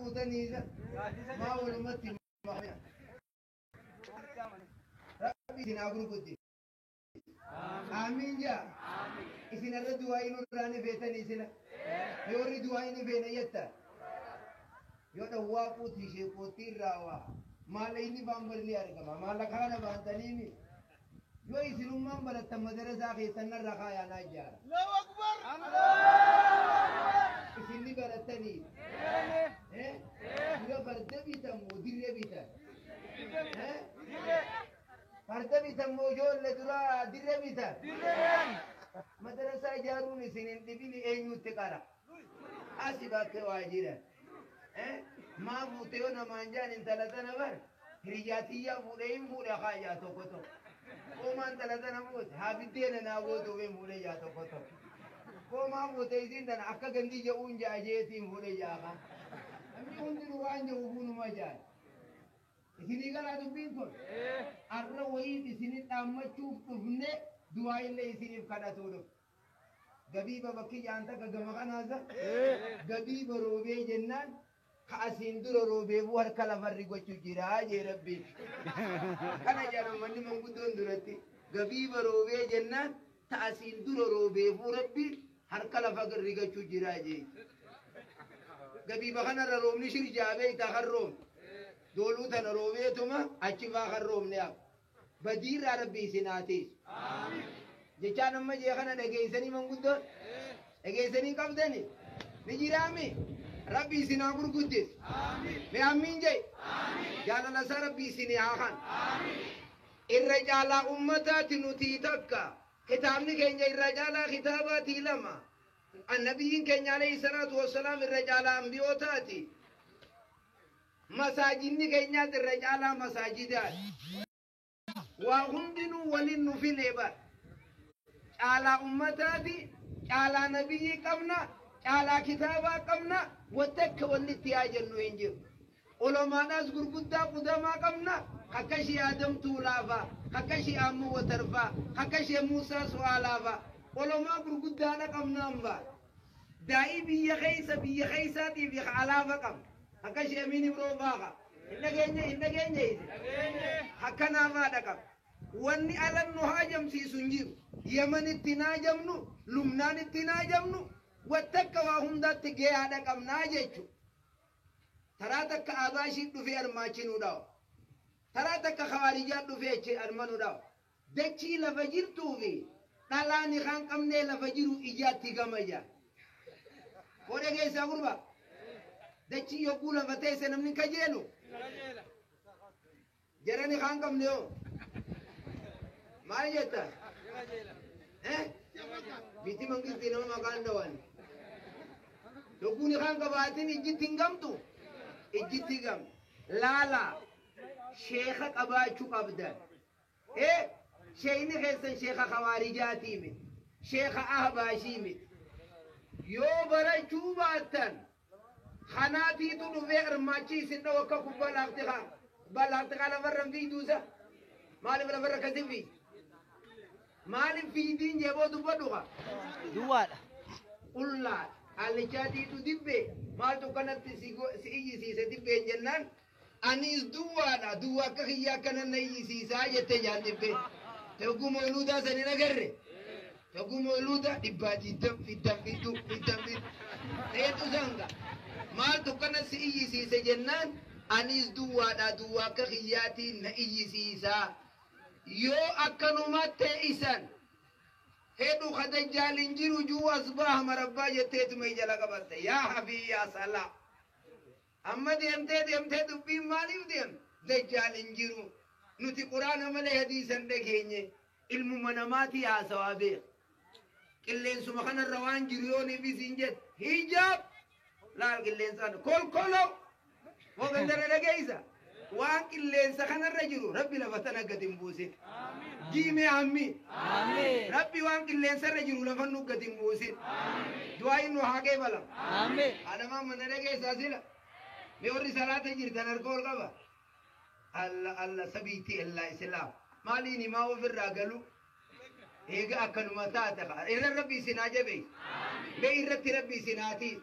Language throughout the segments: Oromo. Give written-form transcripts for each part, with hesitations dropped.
fuutaniisa maa walumatti Rabbi isin haa gurguddisu. Aamiin jaa. Isin irra du'aa nurraa ni feetanii sila. Yoo warri du'aa ni feene jetta. Yoo dhawwaaquuti sheekootti irraa waa. Maala inni baan ni argama. Maala kana baantaniimi. Yoo isinummaan barattan madarasaa keessan narra kaayaa naa ijaara. Allahu Akbar. Isin ni barattanii. Dura farda bitan moo dirree bitan? Farda bitan moo ijoollee dura dirree bitan? Madarasaa ijaaruun isin hin dhibini eenyutti qara? Asi bakkee waa jiran. Maa fuute yoo namaan jaan intala tana bar hiriyyaa tiyyaa fuudhee hin fuudhe haajaa tokko tokko. Qoomaan intala tana fuute haa biddeena naa gootuuf hin fuudhe jaa tokko tokko. Qoomaa fuute isiin tana akka gandii jedhuun jaa jeetiin fuudhe jaa kaan. Namni hundinuu waan jedhu fuunuma jaa. Isinii galaa dubbiin kun arra wayiif isinin dhaammachuuf dhufne du'aa illee isiniif kadhatuu dhufe. Gabiiba bakki jaan takka gama kanaasa gabiiba roobee jennaan ka asiin dura roobeefuu harka lafarri gochuu jira jee rabbiin. Kana jedhan manni manguddoon duratti gabiiba roobee jennaan ta asiin dura roobeefuu rabbiin harka lafarri gochuu jira jee. Gabiiba kanarra roobni shirjaabee itaa kan roobne. Dooluu tana roobeetuma achi faa kan roobne hafu. Badiirraa rabbi isin haa teessu. Jechaan amma jee kana dhageessanii manguddoon dhageessanii qabdani ni jiraami rabbi isin haa gurguddisu. Mee ammiin jee jaalala isaa rabbi isin haa kan. Irra caalaa ummataati nuti takka kitaabni keenya irra caalaa kitaabaatii lama. Annabiyyiin keenya alayhi salaatu wassalaam irra caalaa ambiyootaati. Masaajinni keenyaas irra caalaa masaajidaati. Waa hundinuu waliin nu filee bara. Caalaa ummataati, caalaa nabiyyi qabna, caalaa kitaabaa qabna, wattakka walitti yaa jennu hin jiru. Olamaadhaas gurguddaa qudamaa qabna, akka ishee Adam Tuulaafaa, akka ishee Ammoo Watarfaa, akka ishee Muusaa Su'aalaafaa. Olamaa gurguddaadha qabnaan ba'a. Daa'ii biyya keessa biyya keessaatii fi alaafa qabna. Akka ishee Amiin Ibroo faaqa. Hin dhageenye hin dhageenye isin. Akkanaafaadha qabna. Wanni alan nu haajamsiisu hin jiru. Yamanitti hin haajamnu, Lubnaanitti hin haajamnu, wattakka waa hundaatti gahaadha qabnaa jechuudha. Taraa takka Abaashii dhufee armaachinuu dhawa. Taraa takka Khawaarijaan dhufee achi armanuu dhawa. Dachii lafa jirtuu fi dhalaan kan qabnee lafa jiru ijaatti gama jaa. Koo dhageessaa gurbaa? Dachii yogguu lafa teesse namni kajeelu. Jarani kan qabne hoo? Maal jetta? Miti mangistii nama maqaan dhawan. Yogguun kan qabaatin ijjitti hin gamtu. Ijjitti gamtu. Laala sheeka qabaachuu qabdan. Sheekni keessan sheeka khawaarijaatii miti. Sheeka ahbaashii miti. Yoo barachuu baattan kanaatiitu dhufee armaachi isin dhawu akka kubbaa laafti kaa. Kubbaa laafti kaa lafarra hin fiigduusa. Maaliif lafarra akkasii fiigi? Maaliif fiidiin jeeboo dubbadhu kaa? Duwwaadha. Qullaa qaallichaatiitu dibbee maaltu kanatti si iyyisiise dibbeen jennaan anis duwwaadha duwwaa akka kiyyaa akkana na iyyisiisaa jette jaan dibbee. Tegguu mooluudaa sani agarre. Tegguu mooluudaa dhibbaa diddam fiddam fiddu fiddam fiddu. Ta'etu sanga maaltu kana si iyyisiise jennaan anis duwwaadha duwwaa akka kiyyaatiin na iyyisiisaa. Yoo akkanumatti isan hedhu kadajjaal hin jiru juu as baha marabbaa jetteetuma ija jala qabatte yaa hafii yaa salaa. Amma deemtee deemtee dubbiin maaliif deemte? Dajjaal hin jiru. Nuti quraana malee hadiisa hin dhageenye. Ilmuma namaatii haasawaa beeka. Qilleensuma kanarra waan jiru yoo niif isin jette hijaab laal qilleensaan kolkoloo moo gandara dhageessa. Waan qilleensa kanarra jiru rabbi lafa tana gadi hin buusin. Jiimee ammi. Amiin. Rabbi waan qilleensarra jiru lafa nu gadi hin buusin. Du'aa inni haa qeebalam. Amiin. Adamaan mana dhageessaa sila. Mee warri salaata jirtan harka ol qaba. Alla alla sabiitii allaa islaam. Maaliin himaa ofirraa galu? Eega akkanuma taate irra rabbi isin haa jabeessu. Mee irratti rabbi isin haa tiisu.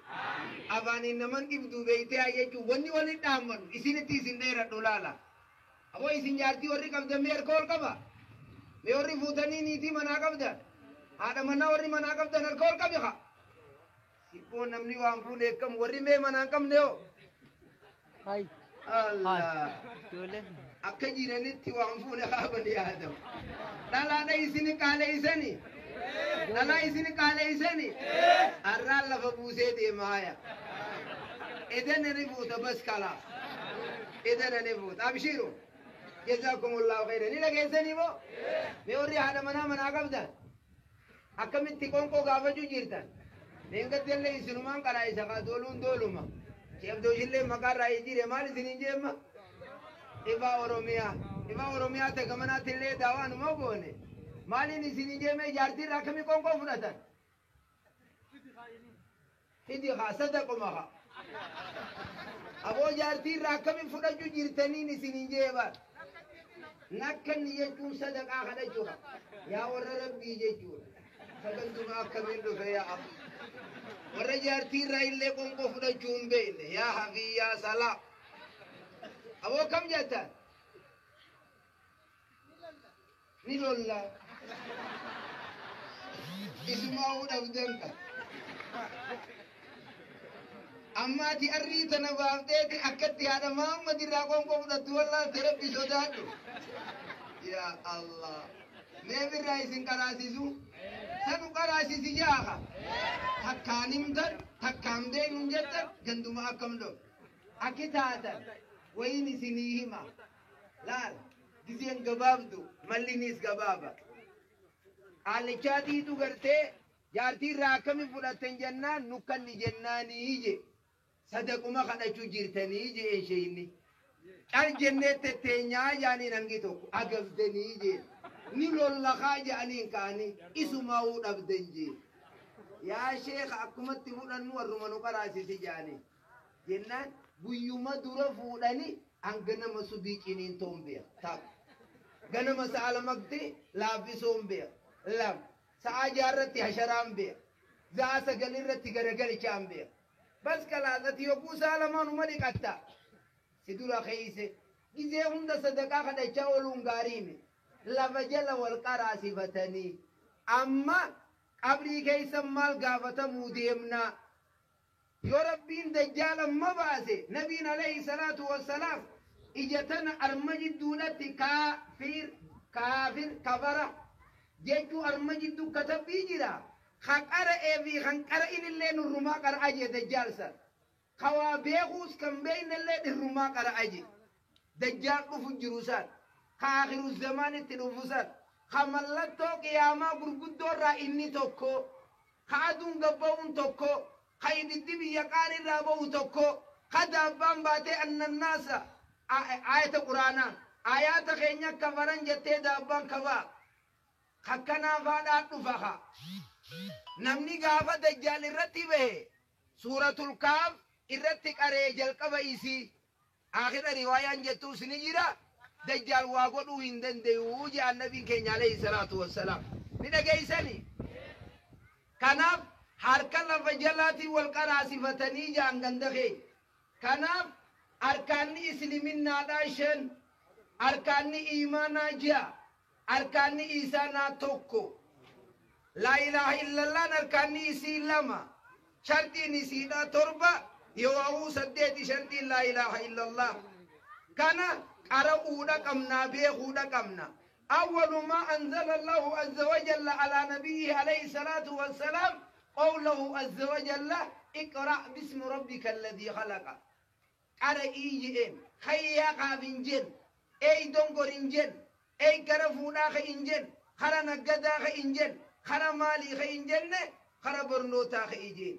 Afaaniin naman dhibduu beeytee jechuun wanni waliin dhaammannu isinitti isin dheeradhu laala. Aboo isin jaartii warri qabdan mee harka ol qaba. Mee warri fuutanii niitii manaa qabdan. Haadha manaa warri manaa qabdan harka ol qabi haa. Sibboo namni waan fuudhe akkam warri mee manaa hin qabne hoo. Hai. Allah. Ijoolleen. Akka jiranitti waan fuune qaban yaadamu. Dhalaadha isin qaaleessani. Dhalaa isin qaaleessani. Har'aan lafa buusee deema haya. Edana ni fuuta bas kalaas. Edana ni fuuta. Abshiiru. Jazaakumullahu khairan. Ni dhageessanii moo? Mee warri haadha manaa manaa qabdan? Akkamitti qonqoo gaafachuu jirtan? Leengattillee isinumaan qaraa isa kaa dooluun dooluma. Sheebdooshillee maqaa irraa jijjiire maal isiniin jeemma? Ifaa Oromiyaa. Ifaa Oromiyaa ta'e gamanaatti illee daawwaanuma goone. Maaliin isiniin jeemee jaartii irraa akkamii qonqoo fudhatan? Fidi haa sadaquma haa. Aboo jaartii irraa akkamiin fudhachuu jirtaniin isiniin jeeban? Nakkanni jechuun sadaqaa kadhachuudha. Yaa warra rabbii jechuudha. Sagantuma akkamiin dhufe yaa abba. Warra jaartii irraa illee qonqoo fudhachuu hin beekne. Yaa hafii yaa salaa. Aboo kam jettan? Ni lolla. Isumaa dhabdan ka. Amma ati arrii tana baafteeti akkatti haadha Muhammad irraa qonqoo fudhattu wallaalte rabbi sodaadhu. Yaa Allah. Mee birraa isin qaraasisu? Sanu qaraasisi jaaha. Takkaan himtan, takkaan beeknu jettan ganduma akkam dhof. Akki taatan wayin isinii hima. Laal gizeen gabaabdu mallinis gabaaba. Qaallichaatiitu gartee jaartii irraa akkamiin fudhattan jennaan nukkanni jennaanii je. Sadaquma kadhachuu jirtanii je isheenni. Cal jennee tetteenyaa jaaniin hangi tokko agabdanii je. Ni lollakaa jedhaniin ka'anii isumaa'uu dhabdan je. Yaa sheeka akkumatti fudhannu warruma nu qaraasisi jaanii. Jennaan guyyuma dura fuudhanii hanga nama subii ciniin toon beeka. Takka. Ganama sa'a lamatti laaffisuun beeka. Lama. Sa'a jaarratti hasharaan beeka. Sa'a sagalirratti garagalchaan beeka. Bas kalaasati yogguu sa'a lamaanuma dhiqatta. Si dura keeyse. Gizee hunda sadaqaa kadhachaa ooluun gaariime. Lafa jala wal qaraasifatanii. Amma qabrii keeysan maal gaafatamuu deemnaa. Yoo rabbiin dajjaal amma baase nabiin alayhi salaatu wassalaam ija tana arma jidduudhatti kaafir kaafir kafara jechuu arma jidduu katabbii jira. Ka qara'ee fi kan qara'in illee nurrumaa qara'a jee dajjaal san. Ka waa beekuus kan beeknellee dhirrumaa qara'a jee. Dajjaal dhufu jiru san. Ka akhiru zamaanitti dhufu san. Ka mallattoo qiyaamaa gurguddoo irraa inni tokko. Ka aduun gabba'uun tokko. Ka ibiddi biyya qaarirraa ba'u tokko. Ka daabbaan baatee annannaasa ayata quraanaa. Ayaata keenya kafaran jettee daabbaan kabaa. Kakkanaa faadhaa dhufa haa. Namni gaafa dajjaal irratti bahe suuratul kaaf irratti qaree jalqaba isii. Akhira riwaayaan jettuus ni jira. Dajjaal waa godhuu hin danda'u jedha nabiin keenya alayhi salaatu wassalaam. Ni dhageessani. Kanaaf harka lafa jalaatiin wal qaraasifatanii ja'an ganda keenya. Kanaaf harkaanni islaminaadhaa shan, harkaanni iimaanaa ja'a, harkaanni isaanaa tokko. Laa ilaaha illallaan harkaanni isii lama, shartiin isiidhaa torba, yoo saddeeti shartiin laa ilaaha illallah. Kana qara'uudha qabnaa beekuudha qabna. أول ما أنزل الله عز وجل على نبيه عليه الصلاة والسلام قوله عز وجل اقرأ باسم ربك الذي خلق. قرأ إيجئن خيا قابنجن أي دونغورنجن أي كرفونا خإنجن خرا نقدا خإنجن خرا مالي خإنجن خرا برنوتا خإيجين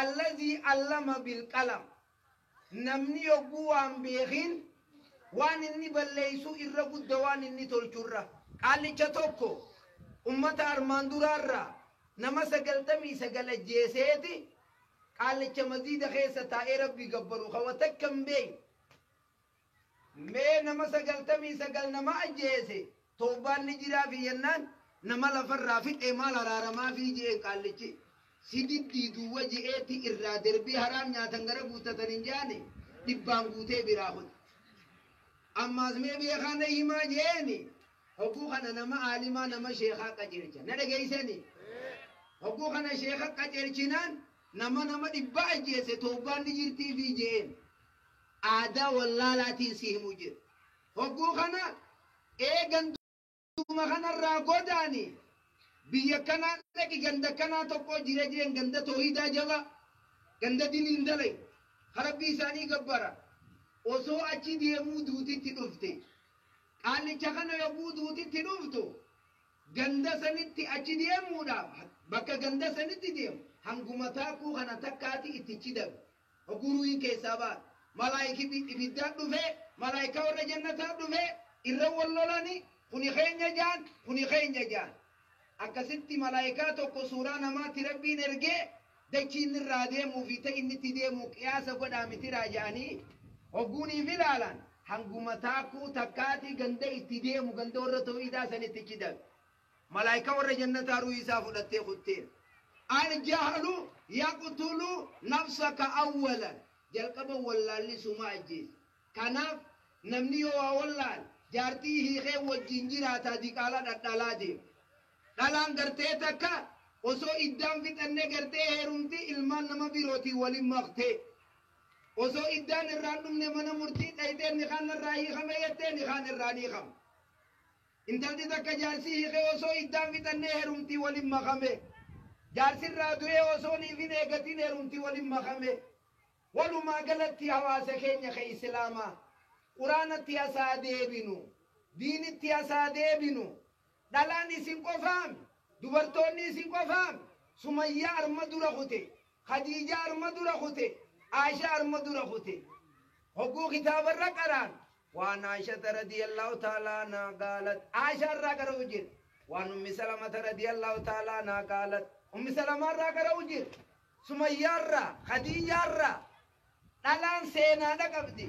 الذي علم بالقلم. نمني يقوان بيخين waan inni balleeysu irra gudda waan inni tolchurra. Qaallicha tokko ummata armaan duraarraa nama 99 ajjeeseeti qaallicha maziida keessa taa'ee rabbi gabbaru kawa takka hin beekne. Mee nama 99 nama ajjeese toobbaan ni jiraafi jennaan Nama lafarraa fixee maal araaramaa fi jeen qaallichi si diddiiduwwa ji'eetti irraa derbii haraam nyaatan gara guuttatan hin jaane dhibbaan guutee biraa kute. Ammaas mee beekaa na himaa jeeni hogguu kana nama aalimaa nama sheekaa qajeelcha na dhageessanii hogguu kana sheeka qajeelchinaan nama dhibba ajjeese toobbaan ni jirtii fi jeen aadaa wallaalaatiin si himu jira. Hogguu kana eegan duma kanarraa godaani biyya kanaa dhaqi ganda kanaa tokko jira jireen ganda toohidaa jaba ganda diniin dalai rabbii isaanii gabbara osoo achi deemuu duutitti dhufte qaallicha kana yogguu duutitti dhuftu ganda sanitti achi deemuudhaaf bakka ganda sanitti deemu hanguma taakuu kana takkaati ittichi dabe hogguu ruuhin keessaa baate malaayiki ibiddaan dhufee malaayikaa warra jannataa dhufee irra wal lolani kuni keenya jaan kuni keenya jaan akkasitti malaayikaa tokko suuraa namaatti rabbiin ergee dachiin irraa deemuu fi ta'e inni itti deemu qiyaasa godhaa mitiraa jedhanii hogguuniif ilaalan hanguma taakuu takkaati ganda itti deemu ganda warra too'idaa sanitti chidabe malaayikaa warra jannataa ruuhii isaa fudhattee kutteen aljahlu yaqtulu nafsaka awwalan jalqaba wallaalli suma ajjeese kanaaf namni yoo waa wallaal jaartii hiikee wajjin jiraataa diqaalaa dhadhalaa deema dhalaan gartee takka osoo iddaan fixannee gartee heerumti ilmaan nama birootii waliin maqtee osoo iddaan irraan dhumne mana murtii dhayitee ni kaan irraa hiikame jettee ni kaan irraa hiikame intalti takka jaarsii hiikee osoo iddaan fixannee heerumtii waliin makame jaarsirraa du'ee osoo niif hin eegatin heerumtii waliin makame walumaa galatti hawaasa keenya ka islaamaa quraanatti asaa deebinu diinitti asaa deebinu dhalaan isin qofaami dubartoonni isin qofaami sumayyaa arma dura kute khadiija arma dura kute aisha arma dura kute hogguu kitaabarra qaraan waan aishata radiyallahu taala anhaa qaalat aisha irraa qara'u jira waan ummi salamata radiyallahu taala anhaa qaalat ummi salamaa irraa qara'u jira sumayyaa irraa khadiija irraa dhalaan seenaadha qabdi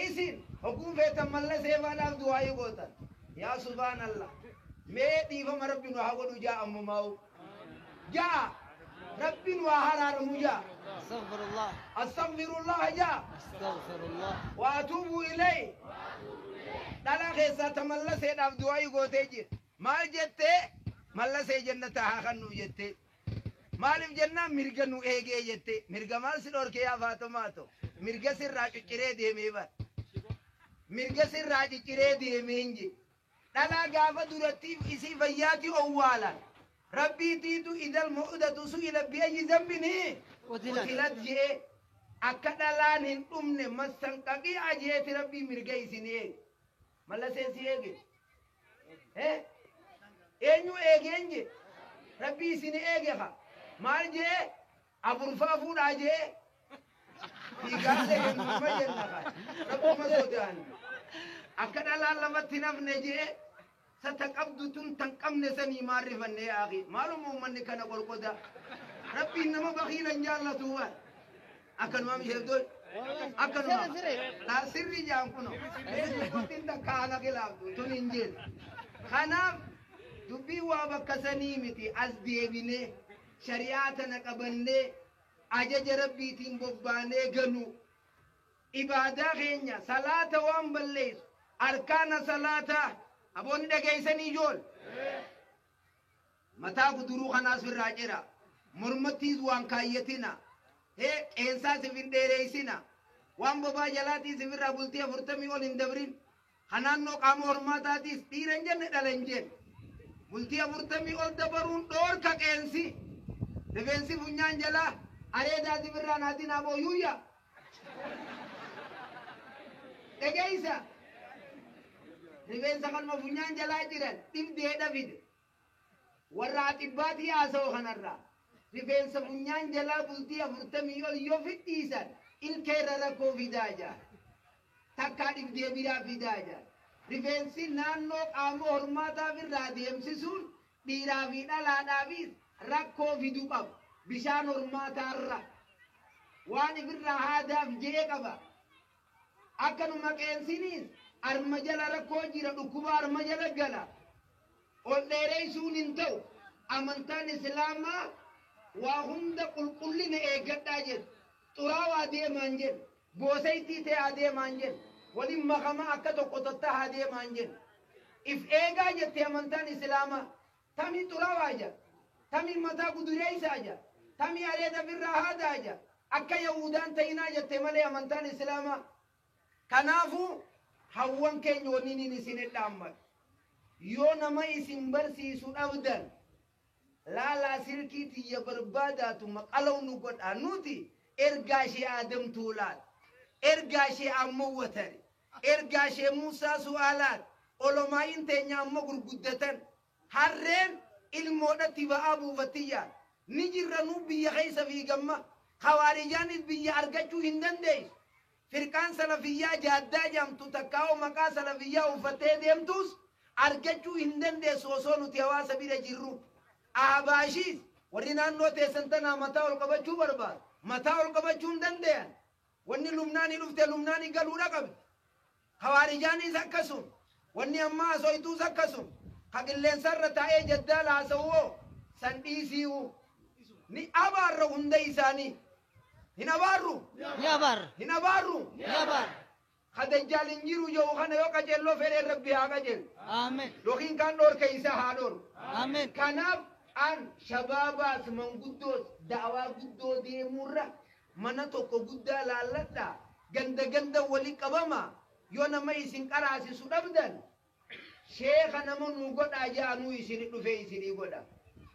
isin hogguu feetan malla seefaadhaaf du'aayii gootan yaa subhaanallah mee dhiifama rabbi nu haa godhu jaa ammumaa'u jaa rabbi nu haa haraaramu jaa استغفر الله astaghfirullah jaa استغفر الله wa atuubu ilay dhalaa keessaa ta mallaseedhaaf du'aayii gootee jira maal jettee mallasee jannata haa kennu jettee maaliif jennaan mirga nu eegee jettee mirga maal si dhorkee yaa faaxumaato mirga sirraa cicciree deemee bara mirga sirraa cicciree deemee hin jedhe dhalaa gaafa duratti isii fayyaati owwaalan rabbiitiitu idal mu'udatu su'ila bi'ayyi zambini قتلت qutilat je'e akka dhalaan hin dhumne massanqaqii ajeeti rabbii mirga isin eege mallaseen si eege eenyu eegeen je rabbii isin eege ha maal jee afurfaa fuudhaa jee fiigaalee kennuma jenna ha rabbuma sodaan akka dhalaan lafatti nafne jee sata qabdu tun tan qabne sanii maal rifanne yaa akhi maaluma uummanni kana qorqoda rabbiin nama bakiilan jaallatu waan akkanuma misheeftoon akkanuma laa sirri jaan kuno qottin takka ana khilaaftu tun hin jeen kanaaf dubbii waa bakka sanii miti as deebinee shari'aa tana qabannee ajaja rabbiitiin bobbaanee galu ibaadaa keenya salaata waan balleessu arkaana salaataa aboonni dhageessanii ijool mataa guduruu kanaas irraa cira mormattiis waan kaayyatina hee qeensaas if hin dheereessina waan bobaa jalaatiis ifirraa bultii 40 ol hin dabrin kanaannoo qaama hormaataatiis dhiira hin jenne dhala hin jenne bultii 40 ol dabaruun dhoorka qeensi rifeensi funyaan jalaa areedaas ifirraa naatiin abooyuuyya dhageessa rifeensa kanuma funyaan jalaa jiran dhibdeedha fide warra xibbaatii haasa'u kanarraa rifeensa funyaan jalaa bultii 40 ol yoo fidhiisan ilkeerra rakkoo fidaa jaa takkaa dhibdee biraa fidaa jaa rifeensi naannoo qaama hormaataaf irraa deemsisuun dhiiraa fi dhalaadhaafis rakkoo fidu qaba bishaan hormaataarra waan ifirraa haadaaf jee qaba akkanuma qeensiniis arma jala rakkoo jira dhukkuba arma jala gala Ol dheereysuun hin ta'u. Amantaan Islaamaa waa hunda qulqullina eeggadhaa jedhu. Xuraawaa deemaan jedhu. Goosaytii ta'aa deemaan jedhu. Waliin makamaa akka tokko tottahaa deemaan jedhu. If eegaa jette amantaan Islaamaa. Tamii xuraawaa jedha. Tamii mataa gudureessaa jedha. Tamii areeda birraa haadaa jedha. Akka Yahudaan ta'inaa jette malee amantaan Islaamaa. Kanaafuu hawwan keenya wanni isin dhaammadhu. Yoo nama isin barsiisu dhabdan laalaa silkii tiyya barbaadaatu maqalaw nu godha nuti ergaa ishee Aadam Tuulaat, ergaa ishee Ammoo Watari, ergaa ishee Muusaa Su'aalaat, olomaayin teenya amma gurguddatan harreen ilmoodhatti ba'aa buufattiyyaa ni jirra nu biyya keessa fiigamma hawaarijaanis biyya argachuu hin dandeessu. Firqaan salafiyyaa jaaddaa jedhamtu takkaa'oo maqaa salafiyyaa uffattee deemtus argachuu hin dandeessu osoo nuti hawaasa bira jirru. Ahbaashiis warri naannoo teessan tanaa mataa ol qabachuu barbaadu. Mataa ol qabachuu hin danda'an. Wanni lumnaanii dhufte lumnaanii galuudha qabdi. Hawaarijaanis akkasuma. Wanni amma asoytuus akkasuma. Ka qilleensarra taa'ee jaddaa laasa'uwoo san dhiisiiwu. Ni abaarra hunda isaanii. Hin abaarru. Ni abaarra. Hin abaarru. Ni abaarra. Ka dajjaal hin jiru jedhu kana yoo qajeelloo fedheen Rabbi haa qajeelu. Aamen. Yookiin kaan dhoorke isaa haa dhoorku. Aamen. Kanaaf an shabaabaas manguddoos da'awaa guddoo deemurra mana tokko guddaa laalladha. Ganda ganda wali qabama. Yoo nama isin qaraasisu dhabdan sheeka nama nuu godhaa ja'anuu isin dhufee isinii godha.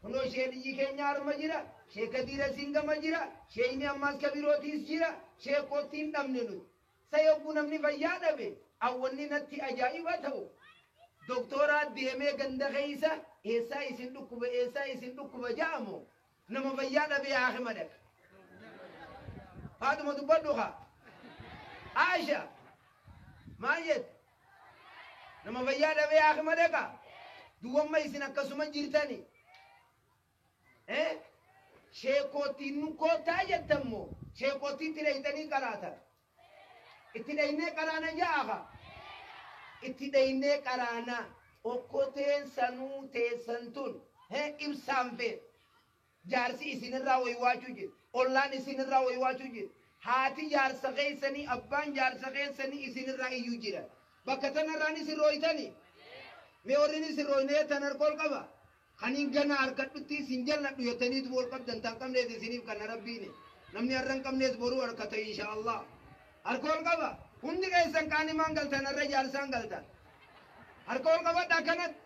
Kunoo sheeliyyi keenya harma jira, sheeka diira singama jira, sheeyni ammaas kabirootiis jira, sheekootti hin dhabne nuti. Sa yogguu namni fayyaa dhabe awwanni natti ajaa'iba ta'u. Doktooraa deemee ganda keessa eessaa isin dhukkuba eessaa isin dhukkuba ja'amu nama fayyaa dhabee haakima dhaqa. Faatuma dubbadhu haa. Aisha maal jette? Nama fayyaa dhabee haakima dhaqa. Duwwamma isin akkasuma jirtani. Sheekootiin nu koottaa jettammoo sheekootiin itti dhayitanii qaraatan. Itti dhaynee qaraana ja'aha. Itti dhaynee qaraana okkoteen sanuu teessan tun ibsaan feet. Jaarsi isinirraa waywaachuu jira. Ollaan isinirraa waywaachuu jira. Haati jaarsa keessanii abbaan jaarsa keessanii isinirraa iyyuu jira. Bakka tanarraan isin rooytanii. Mee warri isin rooynee tan harka ol qaba. Kaniin gana harkadhutti isin jalladhu jettaniitu ol qabdan tan qabnees isiniif kana rabbiini. Namni har'a hin qabnees boruu harkata insha Allah. Harka ol qaba. Hundi keessan qaanimaan galtan har'a jaarsaan galtan. Harka ol qabadha akkanatti.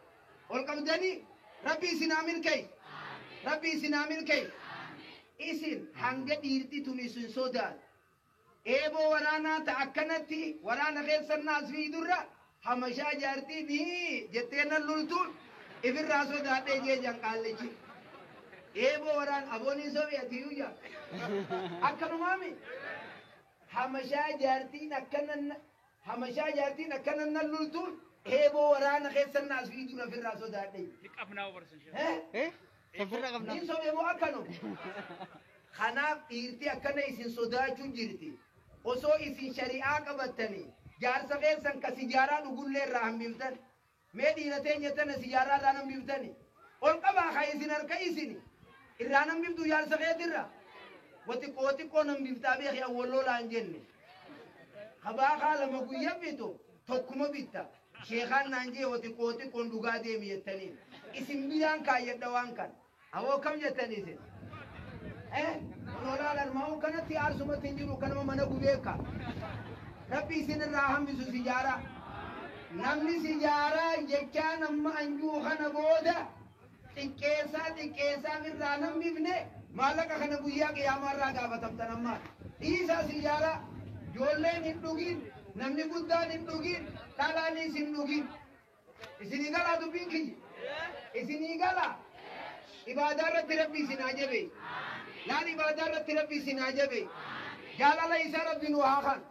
Ol qabdanii Rabbi isin haa milkeessu. Rabbi isin haa milkeessu. Isin hanga dhiirti tun isin sodaatu. Eeboo waraanaa ta'a akkanatti waraana keessan naas fiidurra hamashaa jaartii ni jettee nan loltuun ifirraa sodaadhee jee janqaallichi. Eeboo waraan aboonii sobi'atiyyuu jaa. Akkanumaami. Hamashaa jaartiin akkana hamashaa jaartiin akkana nan loltuun eeboo waraana keessan naas fiidurra ifirraa sodaadhee. Eh? Safirra qabna. Niin sobe moo akkanuma? Kanaaf dhiirti akkana isin sodaachuu jirti. Osoo isin shari'aa qabattanii jaarsa keessan ka sijaaraa dhugullee irraa hambiftan. Mee dhiira teenya tana sijaaraa irraa hambiftani. Ol qabaa ka isin harka isini. Irraa hambiftu jaarsa keetirra. Wa xiqqoo xiqqoo hambiftaa beeki awwalloolaan hin jenne. Habaa lama guyyaa bitu tokkuma bitta. Sheekaan naan jee wa xiqqoo xiqqoon dhugaa deemi jettaniin. Isin biraan kaayyadha waan kana. Awoo kam jettanii isin? Kun olaal kanatti aarsumatti hin jiru kanuma mana gubeeka. Rabbi isin irraa hambisu sijaaraa. Namni sijaaraa jechaan amma anjuu kana booda xiqqeessaa xiqqeessaa irraa nambifne maallaqa kana guyyaa qiyaamaa irraa gaafatamtan ammaa. Dhiisaa sijaaraa ijoolleen hin dhugin, namni guddaan hin dhugin, dhalaanis hin dhugin. Isinii galaa dubbiin kiyya? Isinii galaa? Ibaadaa irratti Rabbi isin haa jabeessu. Laal ibaadaa irratti Rabbi isin haa jabeessu. Jaalala isaa Rabbi nu haa kanu.